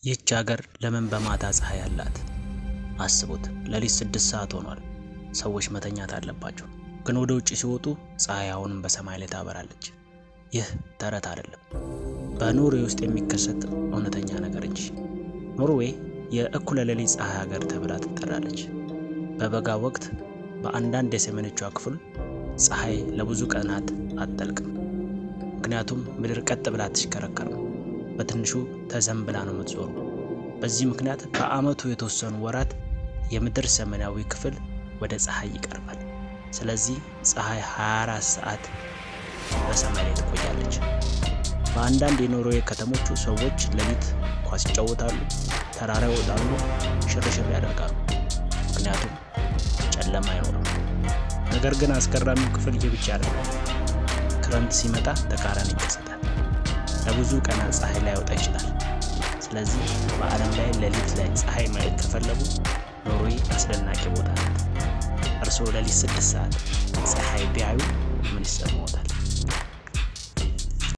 ይህች ሀገር ለምን በማታ ፀሐይ አላት? አስቡት፣ ሌሊት 6 ሰዓት ሆኗል። ሰዎች መተኛት አለባቸው። ግን ወደ ውጭ ሲወጡ ፀሐይ አሁንም በሰማይ ላይ ታበራለች። ይህ ተረት አይደለም፣ በኖርዌይ ውስጥ የሚከሰት እውነተኛ ነገር እንጂ። ኖርዌይ የእኩለ ሌሊት ፀሐይ ሀገር ተብላ ትጠራለች። በበጋ ወቅት በአንዳንድ የሰሜኖቿ ክፍል ፀሐይ ለብዙ ቀናት አትጠልቅም። ምክንያቱም ምድር ቀጥ ብላ አትሽከረከርም፣ በትንሹ ተዘንብላ ነው የምትዞረው። በዚህ ምክንያት በዓመቱ የተወሰኑ ወራት የምድር ሰሜናዊ ክፍል ወደ ፀሐይ ይቀርባል። ስለዚህ ፀሐይ 24 ሰዓት በሰማይ ላይ ትቆያለች። በአንዳንድ የኖርዌይ ከተሞቹ ሰዎች ሌሊት ኳስ ይጫወታሉ፣ ተራራ ይወጣሉ፣ ሽርሽር ያደርጋሉ። ምክንያቱም ጨለማ አይኖርም። ነገር ግን አስገራሚው ክፍል ይህ ብቻ አይደለም። ክረምት ሲመጣ ተቃራኒ ይከሰታል። ለብዙ ቀናት ፀሐይ ላይወጣ ይችላል። ስለዚህ በዓለም ላይ ሌሊት ላይ ፀሐይ ማየት ከፈለጉ ኖርዌይ አስደናቂ ቦታ ናት። እርስዎ ሌሊት 6 ሰዓት ፀሐይ ቢያዩ ምን ይሰማዎታል?